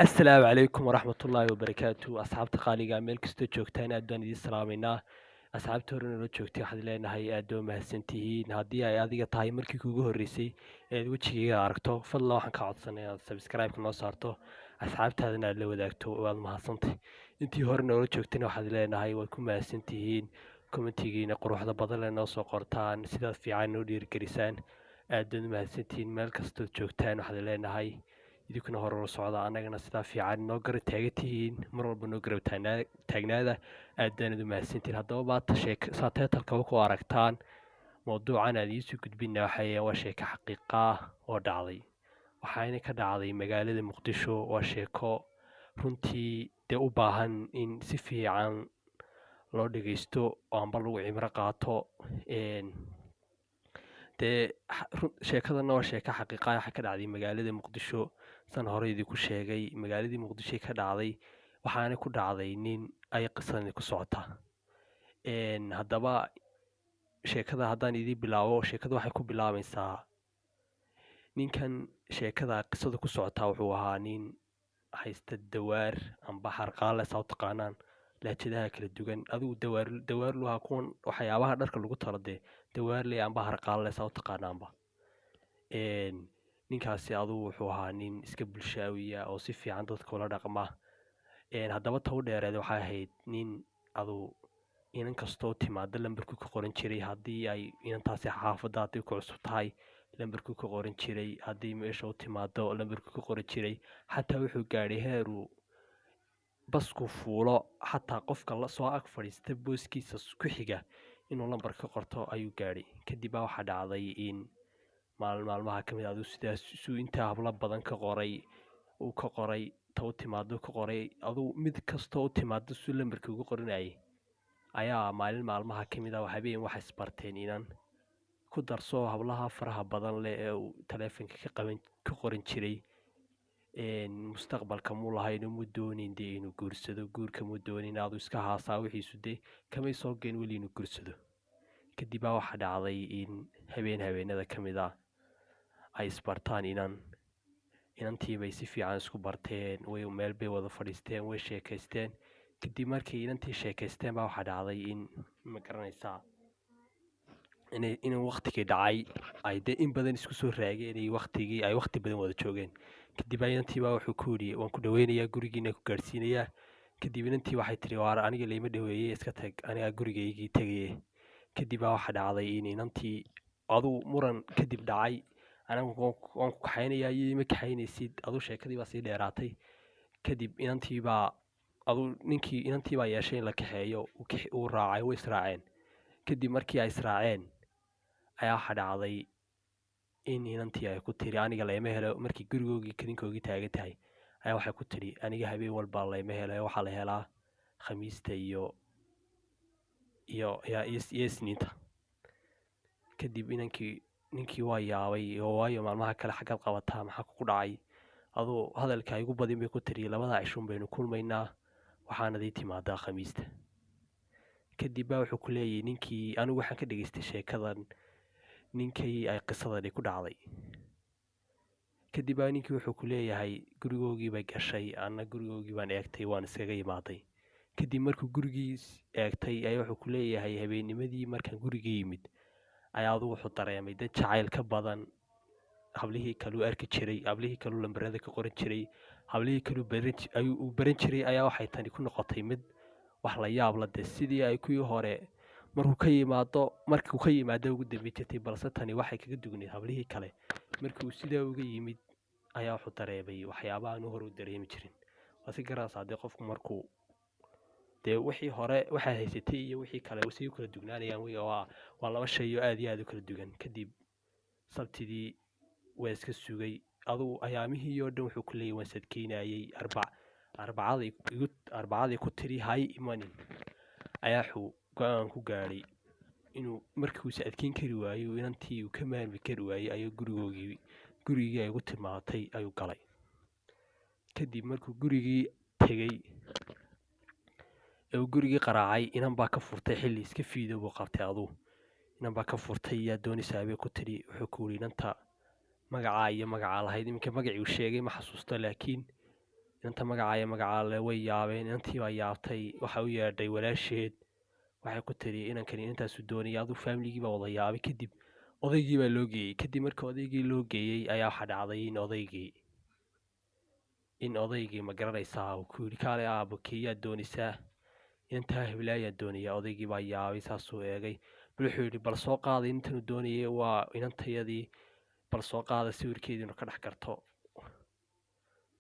Asalaamu calaykum waraxmatullaahi wabarakaatu. Asxaabta qaaliga, meel kastoo joogtaan, aad baan idiin salaameynaa. Asxaabta hore nala joogtay waxaad leenahay aad baa mahadsantihiin. Haddii ay adiga tahay markii kuugu horreysay eed wejigayga aragto, fadlan waxaan ka codsanay inaad subscribe-ka noo saarto, asxaabtaadana aad la wadaagto. Waad mahadsantay. Intii hore noola joogtayna waxaad leenahay waad ku mahadsantihiin commentigiina quruxda badan le noo soo qortaan, sidaad fiican noo dhiirigelisaan. Aad baad u mahadsantihiin. Meel kastood joogtaan waxaad leenahay idinkuna hore ula socda, annagana sidaa fiican noo garab taagan tihiin, mar walba noo garab taagnaada. Aad baanad u mahadsantihiin. Haddaba maanta sheek saa title-kaba ku aragtaan, mawduucan aan idiinsoo gudbina waxa waa sheeko xaqiiqa ah oo dhacday, waxaana ka dhacday magaalada Muqdisho. Waa sheeko runtii dee u baahan in si fiican loo dhegeysto oo amba lagu cibro qaato. Dee sheekadana waa sheeko xaqiiqa ah, waxaa ka dhacday magaalada Muqdisho. San hore idinku sheegay, magaaladii Muqdisho ka dhacday, waxaana ku dhacday nin ay qisadani ku socotaa. Haddaba sheekada haddaan idiin bilaabo, sheekada waxay ku bilaabaysaa ninkan sheekada qisada ku socotaa wuxuu ahaa nin haysta dawaar amba harqaale, saa u taqaanaan lahjadaha kala duwan. Adigu dawaar dawaarluha, kuwan waxyaabaha dharka lagu talo dee, dawaarley amba harqaale, saa u taqaanaanba. Ninkaasi adugu wuxuu ahaa nin iska bulshaawiya oo si fiican dadka ula dhaqma. Haddaba ta u dheereed waxay ahayd nin aduu inan kastoo timaado lambarku ka qoran jiray. Haddii ay inantaasi xaafadda haddii ku cusub tahay, lambarku ka qoran jiray. Haddii meesha u timaado, lambarku ka qoran jiray. Xataa wuxuu gaadhay heeruu basku fuulo, xataa qofka la soo ag fadhiista booskiisa ku xiga inuu lambar ka qorto ayuu gaadhay. Kadib baa waxaa dhacday in maalin maalmaha ka mid aduu sidaas suu intaa hablo badan ka qoray, uu ka qoray, ta u timaado ka qoray, aduu mid kastoo u timaado suu lambarka ugu qoranayay, ayaa maalin maalmaha ka mid ah habeen waxay isbarteen inan ku darso. Hablaha faraha badan leh ee uu taleefanka ka qaban ka qoran jiray, mustaqbalka muu lahayn, muu doonin dee inuu guursado, guurka muu doonin, aduu iska haasaa wixiisu dee kamay soo geen weli inuu guursado. Kadib baa waxaa dhacday in habeen habeenada ka mid ah ay isbartaan inan. Inantii bay si fiican isku barteen, way meel bay wada fadhiisteen, way sheekaysteen. Kadib markay inantii sheekaysteen baa waxaa dhacday in, ma garanaysaa, inay inuu waqtigii dhacay, ay dee in badan isku soo raageen, ay waqtigii ay waqti badan wada joogeen. Kadib baa inantii baa wuxuu ku yidhi, "Waan ku dhaweynayaa, gurigiina ku gaadhsiinayaa." Kadib inantii waxay tiri, "Waar, aniga layma dhaweeyey, iska tag, anigaa gurigaygii tegaye." Kadib baa waxaa dhacday in inantii aduu muran kadib dhacay, "Anigu waan ku kaxaynayaa" iyo "Ima kaxaynaysid." Aduu sheekadii baa sii dheeraatay. Kadib inantii baa aduu ninkii inantii baa yeeshay in la kaxeeyo, uu raacay, way israaceen. Kadib markii ay israaceen ayaa waxaa dhacday in inantii ay ku tiri, "Aniga layma helo." Markii gurigoogii kadinkoogii taagan tahay ayaa waxay ku tiri, "Aniga habeen walba layma helo, waxaa la helaa Khamiista iyo Isniinta." Kadib inankii ninkii waa yaabay oo, "Waayo, maalmaha kale xaggaad qabataa? Maxaa kugu dhacay?" "Aduu hadalka igu badin," bay ku tiri, "labada cishun baynu kulmaynaa, waxaanad ii timaadaa Khamiista." Kadib baa wuxuu ku leeyahay ninkii, anigu waxaan ka dhegaystay sheekadan ninkii ay qisadani ku dhacday. Kadib baa ninkii wuxuu ku leeyahay, "Gurigoogii bay gashay, anna gurigoogii baan eegtay, waan iskaga imaaday." Kadib markuu gurigii eegtay ayaa wuxuu ku leeyahay, habeennimadii markaan gurigii yimid ayaa adu wuxuu dareemay dad jacayl ka badan hablihii kaluu arki jiray, hablihii kaluu lambarada ka qoran jiray, hablihii kaluu baran ayuu uu baran jiray. Ayaa waxay tani ku noqotay mid wax la yaab la dee, sidii ay kuwii hore markuu ka yimaado, markuu ka yimaado ugu dambeyn jirtay, balse tani waxay kaga dugnayd hablihii kale. Markii uu sidaa uga yimid ayaa wuxuu dareemay waxyaaba aanu hore u dareemi jirin. Waa si garanaysaa dee, qofku markuu dee wixii hore waxaad haysatay iyo wixii kale say u kala dugnaanayaan, waa laba shay oo aad iyo aad u kala dugan. Kadib Sabtidii waa iska sugay, adugu ayaamihii oo dhan wuxuu ku leeyahy waan sadkeynayay. Arbacadii igu Arbacadii ku tiri hay imanin, ayaa wuxuu go-aan ku gaadhay inuu markiiusa adkeyn kari waayey, inantii uu ka maarmi kari waayey, ayuu gurigoogii, gurigii ay ugu tilmaantay ayuu galay. Kadib markuu gurigii tegey ee uu gurigii qaraacay, inan baa ka furtay. Xilli iska fiido buu qabtay, aduu inan baa ka furtay. "Yaa doonaysaa?" bay ku tidhi. Wuxuu ku yidhi, "Inanta magacaa iyo magacaa lahayd." Iminka magacii uu sheegay ma xasuusto, laakiin Inanta magacaaya magacaa le way yaabeen. Inantii baa yaabtay, waxa u yeedhay walaasheed, waxay ku tiri inankani inantaasu doonaya. Aduu faamiligii baa wada yaabay. Kadib odaygii baa loo geeyey. Kadib marka odaygii loo geeyey ayaa waxaa dhacday in odaygii ma garanaysaa uu ku yidhi, "Kaale aabo, keeyaad doonaysaa?" "Inantaa heblaayaa doonaya." Odaygii baa yaabay, saasuu eegay. Bal wuxuu yidhi, "Bal soo qaaday intanu doonayay, waa inantayadii, bal soo qaada sawirkeedii inuu ka dhex garto."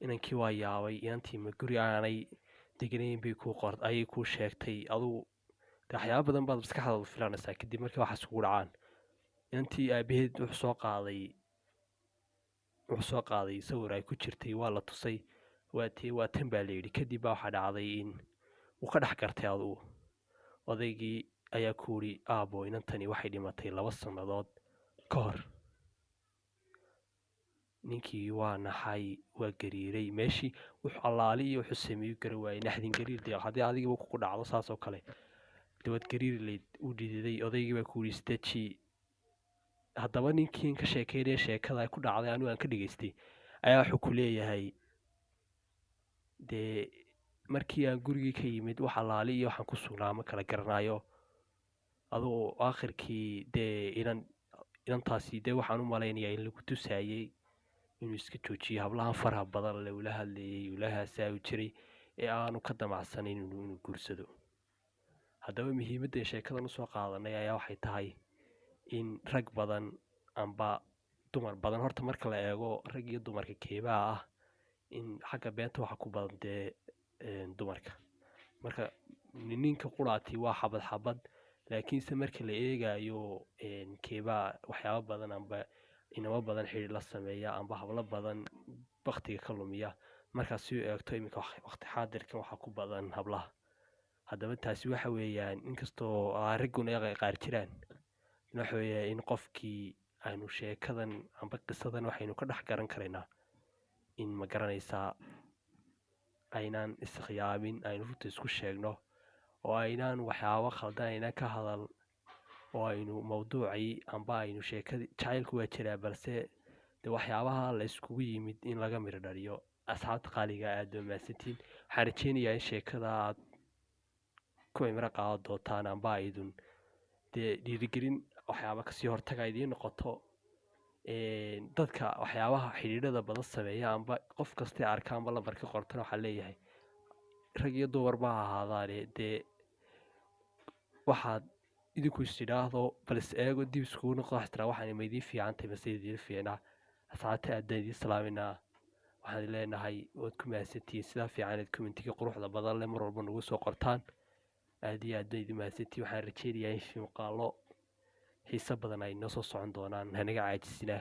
Inankii waa yaabay. Inantii ma guri aanay deganayn bay kuu qor ayay kuu sheegtay? Aduu de waxyaaba badan baad maskaxdaadu filanaysaa. Kadib markii waxaas kugu dhacaan, inantii aabaheed wuxuu soo qaaday sawir ay ku jirtay, waa la tusay. "Waa tii, waa tan," baa la yidhi. Kadib baa waxaa dhacday in uu ka dhex gartay. Adugu odaygii ayaa ku yidhi, "Aabo, inantani waxay dhimatay 2 sannadood ka hor." Ninkii waa naxay, waa gariiray. Meeshii wuxuu allaali iyo wuxuu sameeyu gara waayey. Naxdin gariir dee haddii adigiiba kugu dhacdo saas oo kale, dee waad gariiri layd. Uu dhididay. Odaygii baa ku yidhi, "Isdeji." Haddaba ninkiin ka sheekeynaya sheekada ay ku dhacday, anigu aan ka dhegaystay, ayaa wuxuu ku leeyahay, "Dee markii aan gurigii ka yimid, wax allaali iyo waxaan ku sugnaa ma kala garanayo." Adugu aakhirkii dee inantaasi dee waxaan u malaynayaa in lagu tusaayey inuu iska joojiyo hablahan faraha badan le ula hadlayay, ula haasaawi jiray, ee aanu ka damacsanayn inuu guursado. Haddaba muhiimadda sheekadan usoo qaadanay ayaa waxay tahay in rag badan amba dumar badan, horta marka la eego rag iyo dumarka keebaha ah, in xagga beenta waxa ku badan dee dumarka. Marka ninka quraati waa xabad xabad, laakiinse marka la eegayo keebaha waxyaabo badan amba inamo badan xidhiir la sameeya amba hablo badan baktiga ka lumiya, markaad si u eegto iminka waqti xaadirkan waxaa ku badan hablaha. Haddaba taasi waxa weeyaan, inkastoo ragguna ay qaar jiraan, waxa weeya in qofkii aynu sheekadan amba qisadan waxaynu ka dhex garan karaynaa in, ma garanaysaa, aynaan iskhiyaabin, aynu runta isku sheegno oo aynaan waxyaabo khaldan aynaan ka hadal oo aynu mawduucii amba aynu sheekadii jacaylku waa jiraa, balse de waxyaabaha la iskugu yimid in laga miro dhaliyo. Asxaabta qaaliga, aad baa mahadsantihiin. Waxaan rajeynayaa in sheekada aad ku cimro qaadan doontaan amba aydun dee dhiirigelin waxyaaba kasii hortaga idiin noqoto. Dadka waxyaabaha xidhiidhada badan sameeya amba qof kastay arka amba lambarka qortana, waxaa leeyahay, rag iyo dumar ba ha ahaadaane, dee waxaad idinku is idhaahdo, bal is eego, dib iskugu noqdo, waxaad tiraa, "Waxaan ma idiin fiican tahay mase idiin fiicnaa?" Asxaabta, aad baan idiin salaaminaa. Waxaan leenahay waad ku mahadsantihiin sidaa fiican commentiga quruxda badan leh mar walba nagu soo qortaan. Aad iyo aad baan idin mahadsantihiin. Waxaan rajeynayaa in muuqaalo xiiso badan ay noo soo socon doonaan. Hanaga caajisina.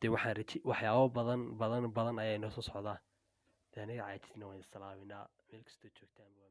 Dee waxaan raje waxyaabo badan badan badan ayaa inoo soo socdaa. Dee hanaga caajisina. Waan idin salaaminaa meel kastoo joogtaan. Waa